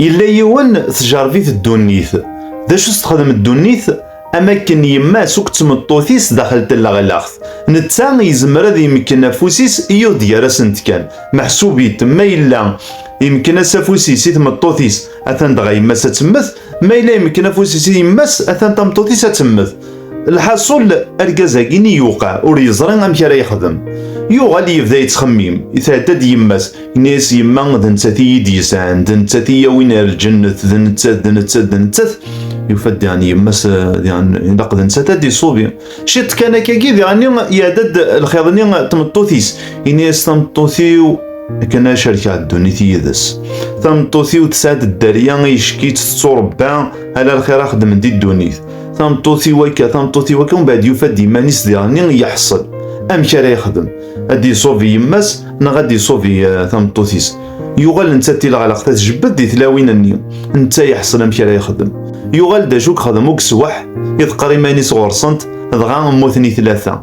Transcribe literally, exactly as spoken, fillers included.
Yella yiwen tjerreb-it ddunit. D acu s-texdem ddunit? Am akken yemma-s akked tmeṭṭut-is daxel n tleɣlaɣt, netta yezmer ad yemken afus-is i yiwet gar-asent kan. Meḥsub-it, ma yella yemken-as afus-is i tmeṭṭut-is, atan dɣa yemma-s ad temmet, ma yella yemken afus-is i yemma-s, atan tameṭṭut-is ad temmet. Lḥaṣul, argaz-agi-nni yuqeɛ, ur yeẓri amek ara yexdem. Yuɣal yebda yettxemmim, tɛedda-d yemma-s, yenna-yas: "Yemma, d nettat i yi-d-yesɛan, d nettat i yi-yawin ar lǧennet, d nettat, d nettat, d nettat." Yufa-d diɣen yemma-s, eh, diɣen ilaq d nettat ad d-iṣubi. Ciṭ kan akkagi, diɣen iɛedda-d lxiḍ-nni n tmeṭṭut-is, yenna-yas: "Tameṭṭut-iw, akken ad cerkeɣ ddunit yid-s. Tameṭṭut-iw tesɛa-d dderya, icekk-itt, tetturebba, ala lxir ara xeddmen di ddunit. Tameṭṭut-iw akka, tameṭṭut-iw akka." Umbeɛd yufa-d iman-is diɣen yeḥṣel. Amek ara yexdem? Ad d-iṣubi yemma-s neɣ ad d-iṣubi, eh, tameṭṭut-is? Yuɣal netta d tileɣlaɣt, tjebbed di tlawin-nni. Netta yeḥṣel amek ara yexdem. Yuɣal d acu yexdem, ur yeswaḥ, iḍeqqer iman-is ɣur-sent, dɣa mmuten i tlata.